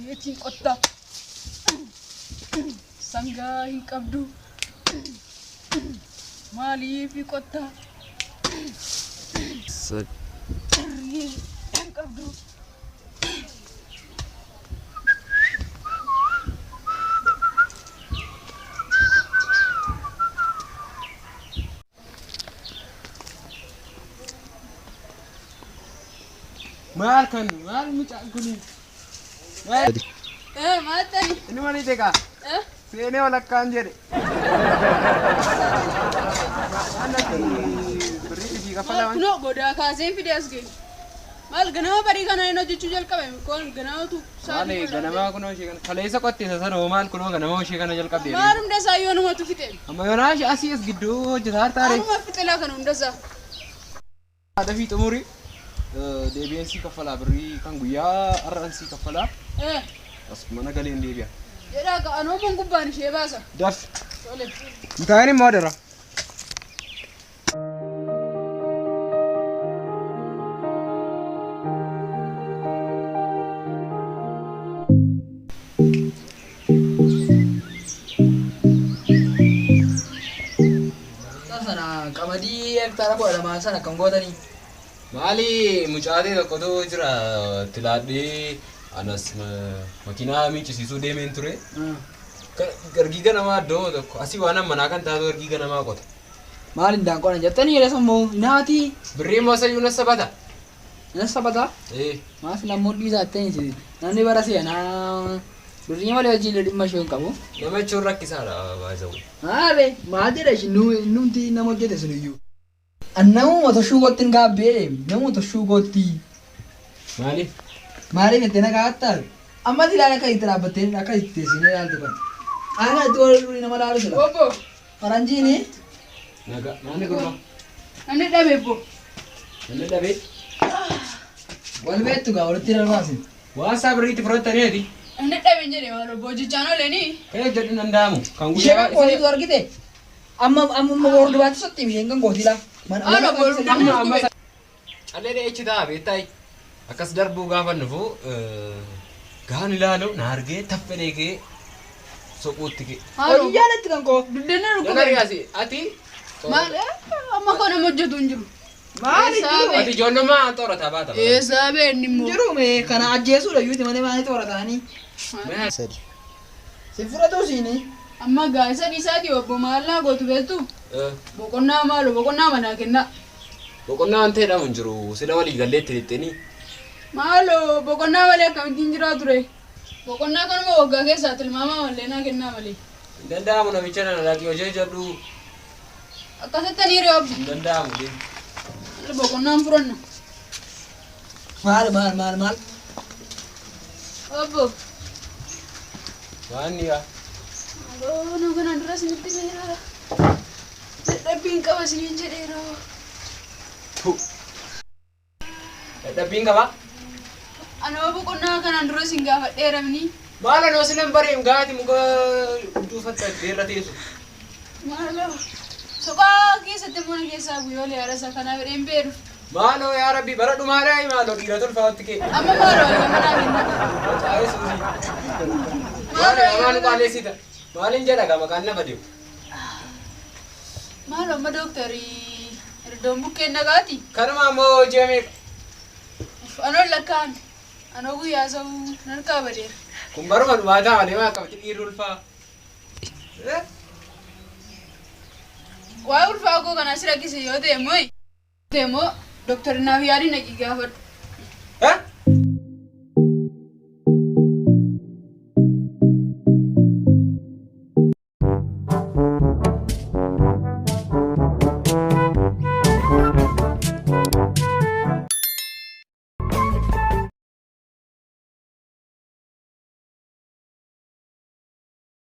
Reetiin qotta. Sangaa hin qabdu. Maaliif qotta? Reetii hin qabdu. Maal kan maal mucaan kun? Maal ta'e? Inni maal ta'e Seenee walakkaan jedhe. Birrii isii kaffalaman. Kunoo godaa kaaseen fidee as ga'e. Maal ganama barii kana inni hojjechuu jalqabe kun ganamatu Maali ganamaa kunoo ishee kana kaleessa qottisa sana hoo maal kunoo ganamaa ishee kana jalqabde. Maal hunda isaa yoo numatu fixe. Amma yoonaa ishee asii as gidduu hojjetaa hartaare. Anuma fixilaa kana hunda isaa. Dafii xumuri deebi'een sii kaffalaa birrii kan guyyaa har'aan sii kaffalaa as mana galeen deebi'a. Jedhaa ka anoo kun gubbaan ishee baasa. Daf. Tole. Mikaa'el immoo adara. Sana qamadii hektaara 12 sana kan gootanii. Maali mucaatee tokkotu jira tilaadhee anas makiinaa miiccisiisuu deemeen ture. Gargii ganamaa iddoo tokko asii waan ammanaa kan taatu gargii ganamaa qota. Maal hin daanqoona jettanii jedhe sammuu naati. Birrii immoo sayyuu na sabata. Na sabata. Ee. Maaf lammoon dhiisaa jettanii namni bara seenaa birrii malee hojii illee dhimma ishee hin qabu. Nama jechuun rakkisaadha baay'isawwan. Maale maal jedha ishin numti nama hojjete sun iyyuu. Namuma toshuu kootti hin gaabbee namuma toshuu kootti. Maali? Maaliif jettee na gaafata? Ammas ilaala akka itti dhaabbattee akka itti teessinee ilaaltu kan. Akka itti wal durii nama laalu sila. Obbo. Faranjiini. Nagaa maali gurba? Namni dhabe obbo. Namni dhabe. Wal beektu gaa walitti darbaasin. Waan isaa birriitti fudhattanii ati. Namni dhabe hin jedhe maal obbo hojjechaan oolanii. Kan hojjedhu hin danda'amu. Kan Ishee guyyaa kan kootiitu argite. Amma amma bordubaatti sotti isheen kan kootii laa. Maal obbo Amma amma callee dheechi ta'a beektaa akkas darbuu gaafa nufu gaan ilaalu na argee taffee kee soquutti kee. Hojii jaalatti kan koo. Duddeena Nama dhukkube. riyaasi ati. Maal amma koo nama hojjetu hin jiru. Maali jiru? Ati ijoollummaa xoorataa baata. Eessaa beenni immoo. Jiru mee kana ajjeesuudha yuuti malee maali xooratanii. Si fudhatu siinii. Amma gaa'isa dhiisaatii obbo maal naa gootu beektu? Boqonnaa maaloo boqonnaa manaa kennaa. Boqonnaa waan ta'e dhamu hin jiru sila walii galleetti lixxinii. Maaloo boqonnaa malee akkamittiin jiraa ture? Boqonnaa kanuma waggaa keessaa tilmaamaa malee naa kennaa malee. Hin danda'amu namicha nana dhaqii hojii hojjedhu. Akkasitti ni hiree obbo. Hin danda'amu deemu. Boqonnaan furanna. Maal maal maal maal. Obbo. Waan ni yaa. Maaloo nu kanaan dura isinitti meera. Dadhabbiin qaba isiniin jedheera. Dadhabbiin qabaa? Anoo boqonnaa kanaan dura isin gaafadheeramni. Maal anoo silan bareem gaati muka duufatta beerra teessu. Maaloo soqaa keessatti mana keessaa guyyoolee haadha kanaaf jedheen beeru. Maaloo yaa rabbi bara dhumaadhaa maaloo dhiira tolfaatti kee. Amma maaloo yoo manaa kenna. Maqaa Yesuusii. Maal amaan qaaleessita. Maaliin jedha gaa maqaan nama deemu. Maaloo amma dooktarii erdoon bukkeen nagaati. Kanuma ammoo hojii meeqa? Anoo lakkaan anoo guyyaa sa'uu nan qaabadeera. Kun baruma dhumaa ta'a malee maa akkamitti dhiirri ulfaa? Waa'ee ulfaa koo kanaa si rakkise yoo ta'e immoo ta'e immoo dooktarri naaf yaadii naqii gaafadhu.